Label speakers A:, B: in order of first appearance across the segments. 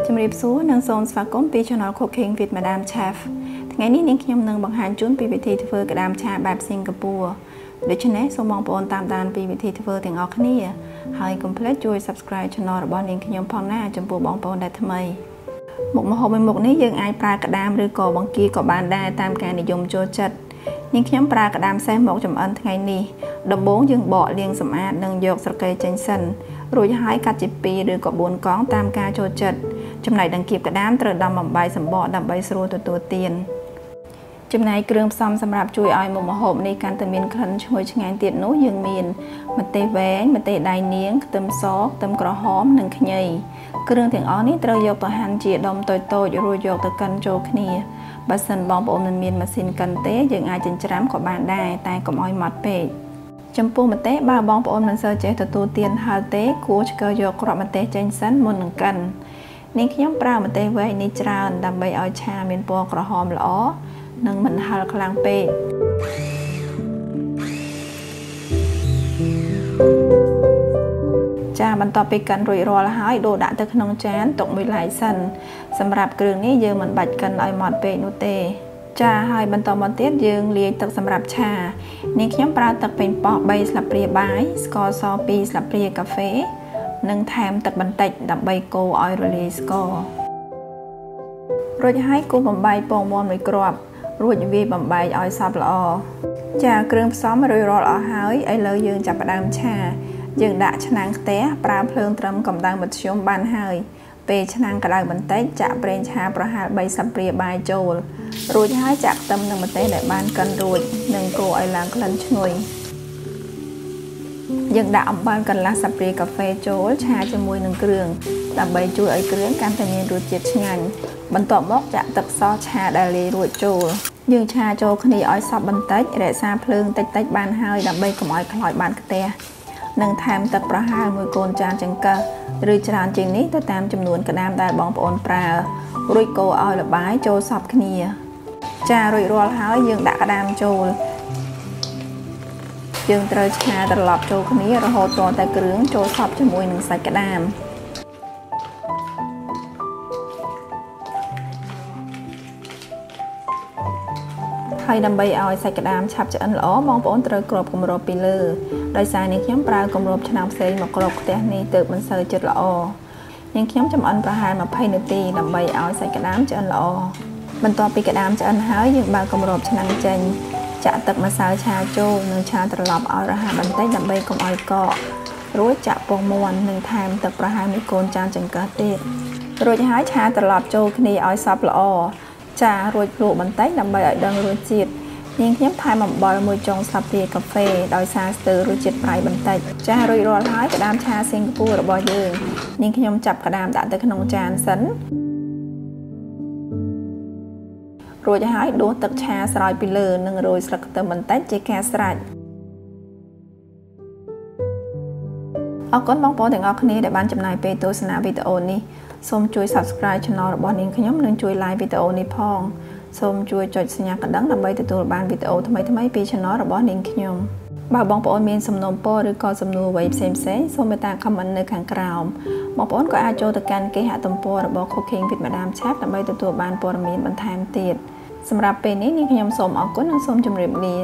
A: ជំរាបសួរនិងសូមស្វាគមន៍ពី Channel Cooking with Madam Chef ថ្ងៃនេះនាងខ្ញុំនឹងបង្ហាញជូនពីវិធីធ្វើក្តាមឆាបែបសិង្ហបុរីដូច្នេះសូមបងប្អូនតាមដានពីវិធីធ្វើទាំងអស់គ្នាហើយកុំភ្លេចជួយ Subscribe Channel របស់នាងខ្ញុំផងណាចំពោះបងប្អូនដែលថ្មីមុខម្ហូបមួយមុខនេះយើងអាចប្រើក្តាមឬក៏បង្គាក៏បានដែរតាមការនិយមចូលចិត្តនាងខ្ញុំប្រើក្តាមសេះមកចម្អិនថ្ងៃនេះដំបូងយើងបកលាងសម្អាតនិងយកស្រកីចេញសិនរួចហើយកាត់ជា2ឬក៏4កង់តាមការចូលចិត្តចំណែកដង្កៀបក្តាមត្រូវដំបំបីសម្បកដើម្បីស្រួលទទួលទានចំណែកគ្រឿងផ្សំសម្រាប់ជួយឲ្យមុខម្ហូបនេះកាន់តែមានក្លិនឈ្ងុយឆ្ងាញ់ទៀតនោះយើងមានម្ទេសវែងម្ទេសដៃនាងខ្ទឹមសខ្ទឹមក្រហមនិងខ្ញីគ្រឿងទាំងអស់នេះត្រូវយកទៅហាន់ជាដុំតូចៗរួចយកទៅកិនចូលគ្នាបើសិនបងប្អូនមិនមានម៉ាស៊ីនកិនទេយើងអាចចិញ្ច្រាំក៏បានដែរតែកុំឲ្យម៉ត់ពេកចំពោះម្ទេសបើបងប្អូនមិនសូវចេះទទួលទានហឹរទេគួរឆ្កឹះយកគ្រាប់ម្ទេសចេញសិនមុននឹងកិននាងខ្ញុំប្រើម្ទេសវែងនេះច្រើនដើម្បីឲ្យឆាមានពណ៌ក្រហមល្អនិងមិនហឹរខ្លាំងពេកចាបន្ទាប់ពីកិនរួចរាល់ហើយដូរដាក់ទៅក្នុងចានទុកមួយឡែកសិនសម្រាប់គ្រឿងនេះយើងមិនបាច់កិនឲ្យម៉ត់ពេកនោះទេចាហើយបន្តមកទៀតយើងលាយទឹកសម្រាប់ឆានាងខ្ញុំប្រើទឹកប៉េងប៉ោះ3ស្លាបព្រាបាយស្ករស2ស្លាបព្រាកាហ្វេនិងថែមទឹកបន្តិចដើម្បីកូរឲ្យរលាយស្កររួចហើយកូរបំបែកពងមាន់មួយគ្រាប់រួចវាយបំបែកឲ្យសព្វល្អចាគ្រឿងផ្សំរួចរាល់អស់ហើយឥឡូវយើងចាប់ផ្ដើមឆាយើងដាក់ឆ្នាំងខ្ទះប្រើភ្លើងត្រឹមកម្ដៅមធ្យមបានហើយពេលឆ្នាំងក្តៅបន្តិចចាក់ប្រេងឆាប្រហែល3ស្លាបព្រាបាយចូលរួចហើយចាក់ខ្ទឹមនិងម្ទេសដែលបានកិនរួចនិងកូរឲ្យឡើងក្លិនឈ្ងុយយើងដាក់អំបិលកន្លះស្លាបព្រាកាហ្វេចូលឆាជាមួយនឹងគ្រឿងដើម្បីជួយឲ្យគ្រឿងកាន់តែមានរសជាតិឆ្ងាញ់បន្ទាប់មកចាក់ទឹកសឆាដែលលាយរួចចូលយើងឆាចូលគ្នាឲ្យសព្វបន្តិចរក្សាភ្លើងតិចៗបានហើយដើម្បីកុំឲ្យខ្លោចបានខ្ទះនិងថែមទឹកប្រហែលមួយកូនចានចង្កឹះឬច្រើនជាងនេះទៅតាមចំនួនក្តាមដែលបងប្អូនប្រើរួចកូរឲ្យល្បាយចូលសព្វគ្នាចារួចរាល់ហើយយើងដាក់ក្តាមចូលយើងត្រូវឆាត្រឡប់ចូលគ្នារហូតទាល់តែគ្រឿងចូលសព្វជាមួយនឹងសាច់ក្តាមហើយដើម្បីឲ្យសាច់ក្តាមឆាប់ឆ្អិនល្អបងប្អូនត្រូវគ្របគម្របពីលើដោយសារនាងខ្ញុំប្រើគម្របឆ្នាំងផ្សេងមកគ្របខ្ទះនេះទើបមិនសូវចិត្តល្អនាងខ្ញុំចម្អិនប្រហែល20នាទីដើម្បីឲ្យសាច់ក្តាមឆ្អិនល្អបន្ទាប់ពីក្តាមឆ្អិនហើយយើងបើកគម្របឆ្នាំងចេញចាក់ទឹកម្សៅឆាចូលនិងឆាត្រឡប់ឲ្យរហ័សបន្តិចដើម្បីកុំឲ្យកករួចចាក់ពងមាន់និងថែមទឹកប្រហែលមួយកូនចានចង្កឹះទៀតរួចហើយឆាត្រឡប់ចូលគ្នាឲ្យសព្វល្អចារួចភ្លក់បន្តិចដើម្បីឲ្យដឹងរសជាតិនាងខ្ញុំថែមអំបិលមួយចុងស្លាបព្រាកាហ្វេដោយសារស្ទើររសជាតិប្រៃបន្តិចចារួចរាល់ហើយក្តាមឆាសិង្ហបុរីរបស់យើងនាងខ្ញុំចាប់ក្តាមដាក់ទៅក្នុងចានសិនរួចហើយដួសទឹកឆាស្រោចពីលើនិងរោយស្លឹកខ្ទឹមបន្តិចជាការស្រេចអរគុណបងប្អូនទាំងអស់គ្នាដែលបានចំណាយពេលទស្សនាវីដេអូនេះសូមជួយ Subscribe Channel របស់នាងខ្ញុំនិងជួយ Like វីដេអូនេះផងសូមជួយចុចសញ្ញាកណ្ដឹងដើម្បីទទួលបានវីដេអូថ្មីៗពី Channel របស់នាងខ្ញុំបើបងប្អូនមានសំណូមពរឬក៏សំណួរអ្វីផ្សេងៗសូមមេត្តា comment នៅខាងក្រោមបងប្អូនក៏អាចចូលទៅកាន់គេហទំព័ររបស់ Cooking with Madam Chef ដើម្បីទទួលបានព័ត៌មានបន្ថែមទៀតសម្រាប់ពេលនេះនាងខ្ញុំសូមអរគុណនិងសូមជម្រាបលា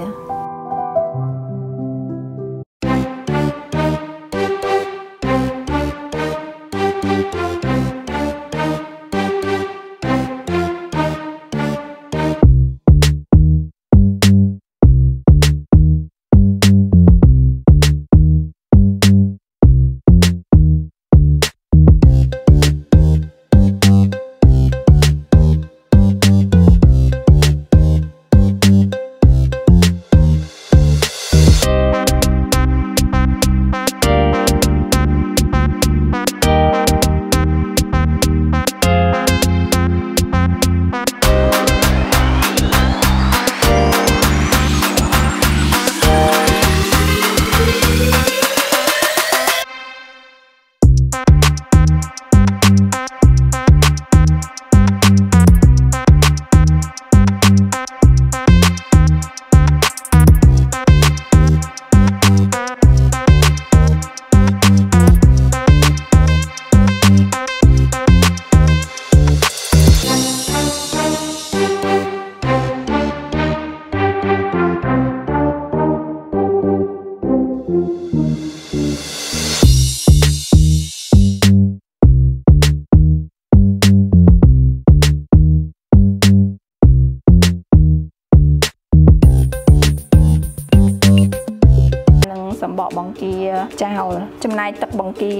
A: គាចោលចំណែកទឹកបង្គា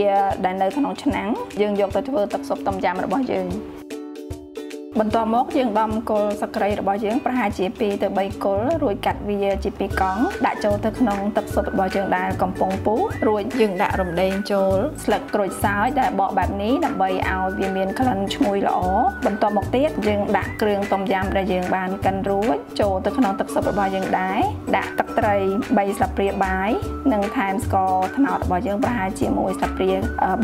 A: ដែលនៅក្នុងឆ្នាំងយើងយកទៅធ្វើទឹកស៊ុបต้มយ៉ាំរបស់យើងបន្ទាប់មកយើងដំគល់សក្រីរបស់យើងប្រហែលជា2ទៅ3គល់រួចកាត់វាជា2កង់ដាក់ចូលទៅក្នុងទឹកស៊ុបរបស់យើងដែលកំពុងពុះរួចយើងដាក់រំដេងចូលស្លឹកក្រូចសើចដែលបកបែបនេះដើម្បីឲ្យវាមានក្លិនឈ្ងុយល្អបន្ទាប់មកទៀតយើងដាក់គ្រឿងต้มយ៉ាំដែលយើងបានកិនរួចចូលទៅក្នុងទឹកស៊ុបរបស់យើងដែរដាក់ទឹកត្រី3ស្លាបព្រាបាយនិងថែមស្ករត្នោតរបស់យើងប្រហែលជា1ស្លាបព្រា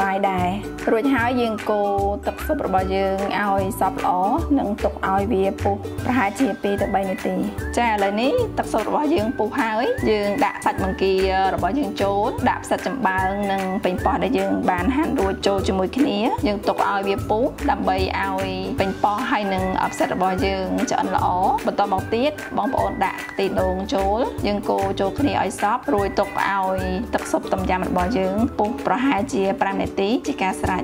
A: បាយដែររួចហើយយើងកូរទឹកស៊ុបរបស់យើងឲ្យសព្វល្អនិងទុកឲ្យវាពុះប្រហែលជា2ទៅ3នាទីចាឥឡូវនេះទឹកស៊ុបរបស់យើងពុះហើយយើងដាក់សាច់បង្គារបស់យើងចូលដាក់ផ្សិតចំបើងនិងប៉េងប៉ោះដែលយើងបានហាន់រួចចូលជាមួយគ្នាយើងទុកឲ្យវាពុះដើម្បីឲ្យប៉េងប៉ោះហើយនិងផ្សិតរបស់យើងឆ្អិនល្អបន្តមកទៀតបងប្អូនដាក់ខ្ទិះដូងចូលយើងកូរចូលគ្នាឲ្យសព្វរួចទុកឲ្យទឹកស៊ុបต้มយ៉ាំរបស់យើងពុះប្រហែលជា5នាទីជាការស្រេច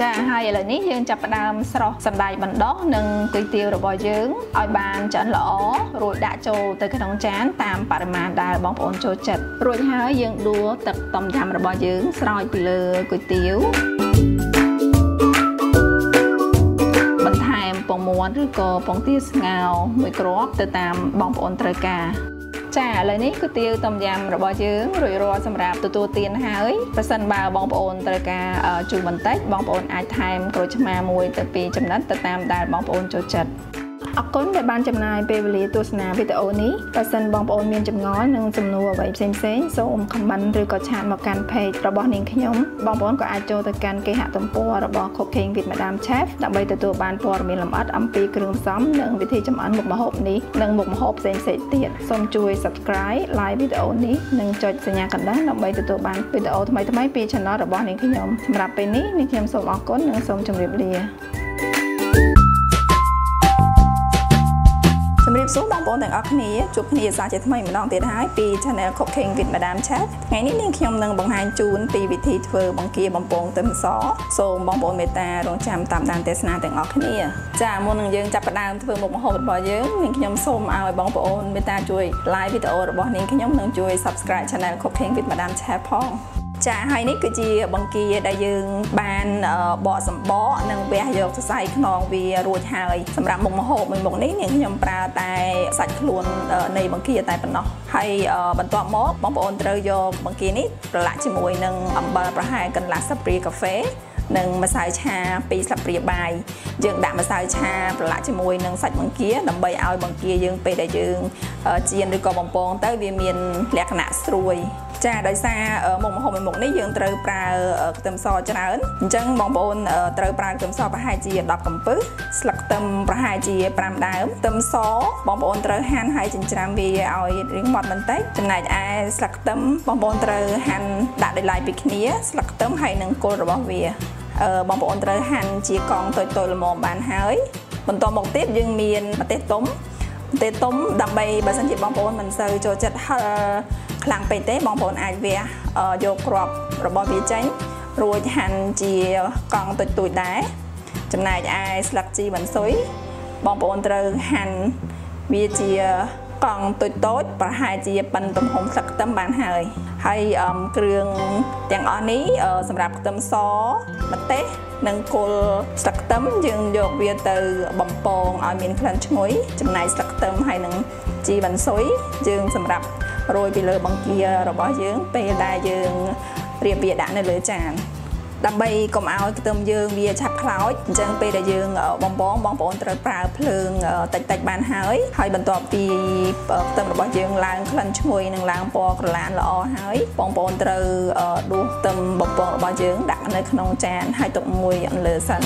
A: ចាហើយឥឡូវនេះយើងចាប់ផ្ដើមស្រុះសណ្តែកបណ្ដុះនិងគុយទាវរបស់យើងឲ្យបានឆ្អិនល្អរួចដាក់ចូលទៅក្នុងចានតាមបរិមាណដែលបងប្អូនចូលចិត្តរួចហើយយើងដួសទឹកต้มយ៉ាំរបស់យើងស្រោចពីលើគុយទាវបន្ថែមពងមាន់ឬក៏ពងទាស្ងោរមួយគ្រាប់ទៅតាមបងប្អូនត្រូវការចាឥឡូវនេះគុយទាវต้มយ៉ាំរបស់យើងរួចរាល់សម្រាប់ទទួលទានហើយប្រសិនបើបងប្អូនត្រូវការជូរបន្តិចបងប្អូនអាចថែមក្រូចឆ្មា1ទៅ2ចំណិតទៅតាមដែលបងប្អូនចូលចិត្តអរគុណដែលបានចំណាយពេលវេលាទស្សនាវីដេអូនេះប្រសិនបងប្អូនមានចម្ងល់និងសំណួរអ្វីផ្សេងៗសូម comment ឬក៏ឆាតមកកាន់ page របស់នាងខ្ញុំបងប្អូនក៏អាចចូលទៅកាន់គេហទំព័ររបស់ Cooking with Madam Chef ដើម្បីទទួលបានព័ត៌មានលម្អិតអំពីគ្រឿងផ្សំនិងវិធីចម្អិនមុខម្ហូបនេះនិងមុខម្ហូបផ្សេងៗទៀតសូមជួយ Subscribe like វីដេអូនេះនិងចុចសញ្ញាកណ្ដឹងដើម្បីទទួលបានវីដេអូថ្មីៗពី Channel របស់នាងខ្ញុំសម្រាប់ពេលនេះនាងខ្ញុំសូមអរគុណនិងសូមជម្រាបលាជំរាបសួរបងប្អូនទាំងអស់គ្នាជួបគ្នាសាជាថ្មីម្ដងទៀតហើយពី Channel Cooking with Madam Chef ថ្ងៃនេះនាងខ្ញុំនឹងបង្ហាញជូនពីវិធីធ្វើបង្គាបំពងខ្ទឹមសសូមបងប្អូនមេត្តារងចាំតាមដានទស្សនាទាំងអស់គ្នាចាមុននឹងយើងចាប់ផ្ដើមធ្វើមុខម្ហូបរបស់យើងនាងខ្ញុំសូមឲ្យបងប្អូនមេត្តាជួយ like វីដេអូរបស់នាងខ្ញុំនិងជួយ Subscribe Channel Cooking with Madam Chef ផងចាហើយនេះគឺជាបង្គាដែលយើងបានបកសម្បកនិងវះយកសរសៃខ្នងវារួចហើយសម្រាប់មុខម្ហូបមួយមុខនេះនាងខ្ញុំប្រើតែសាច់ខ្លួននៃបង្គាតែប៉ុណ្ណោះហើយបន្ទាប់មកបងប្អូនត្រូវយកបង្គានេះប្រឡាក់ជាមួយនឹងអំបិលប្រហែលកន្លះស្លាបព្រាកាហ្វេនិងម្សៅឆា2ស្លាបព្រាបាយយើងដាក់ម្សៅឆាប្រឡាក់ជាមួយនឹងសាច់បង្គាដើម្បីឲ្យបង្គាយើងពេលដែលយើងចៀនឬក៏បំពងទៅវាមានលក្ខណៈស្រួយចាដោយសារមុខម្ហូបមួយមុខនេះយើងត្រូវប្រើខ្ទឹមសច្រើនអញ្ចឹងបងប្អូនត្រូវប្រើខ្ទឹមសប្រហែលជា10កំពឹសស្លឹកខ្ទឹមប្រហែលជា5ដើមខ្ទឹមសបងប្អូនត្រូវហាន់ហើយចិញ្ច្រាំវាឲ្យរាងម៉ត់បន្តិចចំណែកឯស្លឹកខ្ទឹមបងប្អូនត្រូវហាន់ដាក់ដោយឡែកពីគ្នាស្លឹកខ្ទឹមហើយនិងគល់របស់វាបងប្អូនត្រូវហាន់ជាកង់តូចៗល្មមបានហើយបន្តមកទៀតយើងមានម្ទេសទុំម្ទេសទុំដើម្បីបើសិនជាបងប្អូនមិនសូវចូលចិត្តហឹរខ្លាំងពេកទេបងប្អូនអាចវះយកគ្រាប់របស់វាចេញរួចហាន់ជាកង់តូចៗដែរចំណែកឯស្លឹកជីវ៉ាន់ស៊ុយបងប្អូនត្រូវហាន់វាជាកង់តូចៗប្រហែលជាប៉ុនទំហំស្លឹកខ្ទឹមបានហើយហើយគ្រឿងទាំងអស់នេះសម្រាប់ខ្ទឹមសម្ទេសនិងគល់ស្លឹកខ្ទឹមយើងយកវាទៅបំពងឲ្យមានក្លិនឈ្ងុយចំណែកស្លឹកខ្ទឹមហើយនឹងជីវ៉ាន់ស៊ុយយើងសម្រាប់រោយពីលើបង្គារបស់យើងពេលដែលយើងរៀបវាដាក់នៅលើចានដើម្បីកុំឲ្យខ្ទឹមយើងវាឆាប់ខ្លោចអញ្ចឹងពេលដែលយើងបំពងបងប្អូនត្រូវប្រើភ្លើងតិចៗបានហើយហើយបន្ទាប់ពីខ្ទឹមរបស់យើងឡើងក្លិនឈ្ងុយនិងឡើងពណ៌ក្រឡានល្អហើយបងប្អូនត្រូវដួសខ្ទឹមបំពងរបស់យើងដាក់នៅក្នុងចានហើយទុកមួយអន្លើសិន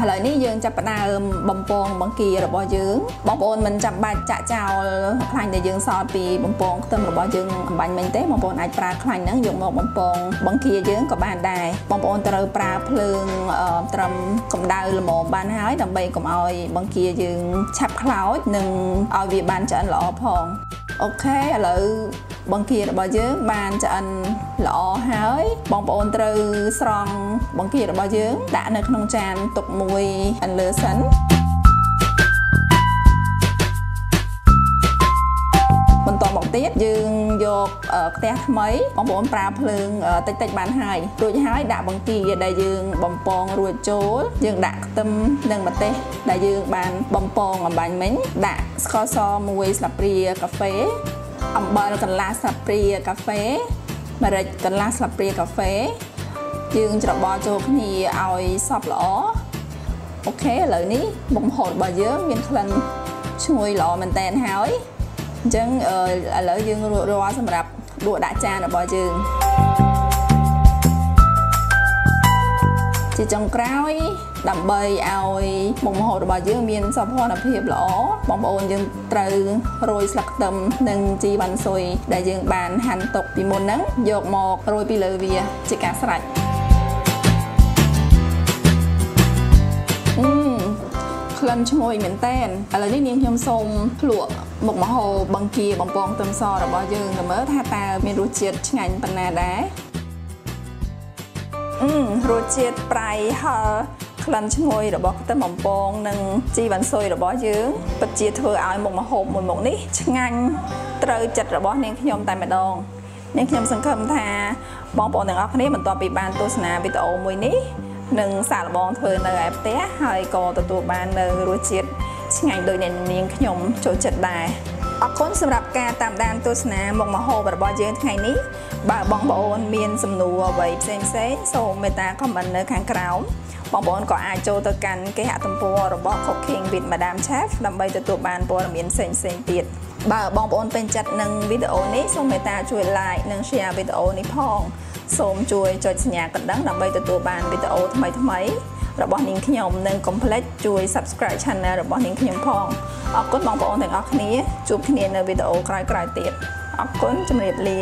A: ឥឡូវនេះយើងចាប់ផ្ដើមបំពងបង្គារបស់យើងបងប្អូនមិនចាំបាច់ចាក់ចោលខ្លាញ់ដែលយើងសល់ពីបំពងខ្ទឹមរបស់យើងអំបញ្ញមិញទេបងប្អូនអាចប្រើខ្លាញ់ហ្នឹងយកមកបំពងបង្គាយើងក៏បានដែរបងប្អូនត្រូវប្រើភ្លើងត្រឹមកម្ដៅល្មមបានហើយដើម្បីកុំឲ្យបង្គាយើងឆាប់ខ្លោចនិងឲ្យវាបានឆ្អិនល្អផងអូខេឥឡូវបង្គារបស់យើងបានឆ្អិនល្អហើយបងប្អូនត្រូវស្រង់បង្គារបស់យើងដាក់នៅក្នុងចានទុកមួយអន្លើសិន។ យើងយកខ្ទះថ្មីបងប្អូនប្រើភ្លើងតិចតិចបានហើយរួចហើយដាក់បង្គាដែលយើងបំពងរួចចូលយើងដាក់ខ្ទឹមនិងម្ទេសដែលយើងបានបំពងអំបញ្ញមិញដាក់ស្ករស1ស្លាបព្រាកាហ្វេអំបិលកន្លះស្លាបព្រាកាហ្វេម្រេចកន្លះស្លាបព្រាកាហ្វេយើងច្របល់ចូលគ្នាឲ្យសព្វល្អអូខេឥឡូវនេះមុខម្ហូបរបស់យើងមានក្លិនឈ្ងុយល្អមែនតើហើយអញ្ចឹងឥឡូវយើងរួចរាល់សម្រាប់ដួសដាក់ចានរបស់យើងជាចុងក្រោយដើម្បីឲ្យមុខម្ហូបរបស់យើងមានសោភ័ណភាពល្អបងប្អូនយើងត្រូវរោយស្លឹកខ្ទឹមនិងជីវ៉ាន់ស៊ុយដែលយើងបានហាន់ទុកពីមុនហ្នឹងយកមករោយពីលើវាជាការស្រេចក្លិនឈ្ងុយមែនតើឥឡូវនេះនាងខ្ញុំសូមភ្លក់មុខម្ហូបបង្គាបំពងខ្ទឹមសរបស់យើងទៅមើលថាតើមានរសជាតិឆ្ងាញ់ប៉ុណ្ណាដែររសជាតិប្រៃហឹរក្លិនឈ្ងុយរបស់ខ្ទឹមបំពងនិងជីវ៉ាន់ស៊ុយរបស់យើងពិតជាធ្វើឲ្យមុខម្ហូបមួយមុខនេះឆ្ងាញ់ត្រូវចិត្តរបស់នាងខ្ញុំតែម្ដងនាងខ្ញុំសង្ឃឹមថាបងប្អូនទាំងអស់គ្នាបន្ទាប់ពីបានទស្សនាវីដេអូមួយនេះនឹងសាកល្បងធ្វើនៅឯផ្ទះហើយក៏ទទួលបាននៅរសជាតិឆ្ងាញ់ដូចអ្នកនាងខ្ញុំចូលចិត្តដែរអរគុណសម្រាប់ការតាមដានទស្សនាមុខម្ហូបរបស់យើងថ្ងៃនេះបើបងប្អូនមានសំណួរអ្វីផ្សេងៗសូមមេត្តា comment នៅខាងក្រោមបងប្អូនក៏អាចចូលទៅកាន់គេហទំព័ររបស់ Cooking with Madam Chef ដើម្បីទទួលបានព័ត៌មានផ្សេងៗទៀតបើបងប្អូនពេញចិត្តនឹងវីដេអូនេះសូមមេត្តាជួយ like និង share វីដេអូនេះផងសូមជួយចុចសញ្ញាកណ្ដឹងដើម្បីទទួលបានវីដេអូថ្មីៗរបស់នាងខ្ញុំនិងកុំភ្លេចជួយ Subscribe Channel របស់នាងខ្ញុំផងអរគុណបងប្អូនទាំងអស់គ្នាជួបគ្នានៅវីដេអូក្រោយៗទៀតអរគុណជម្រាបលា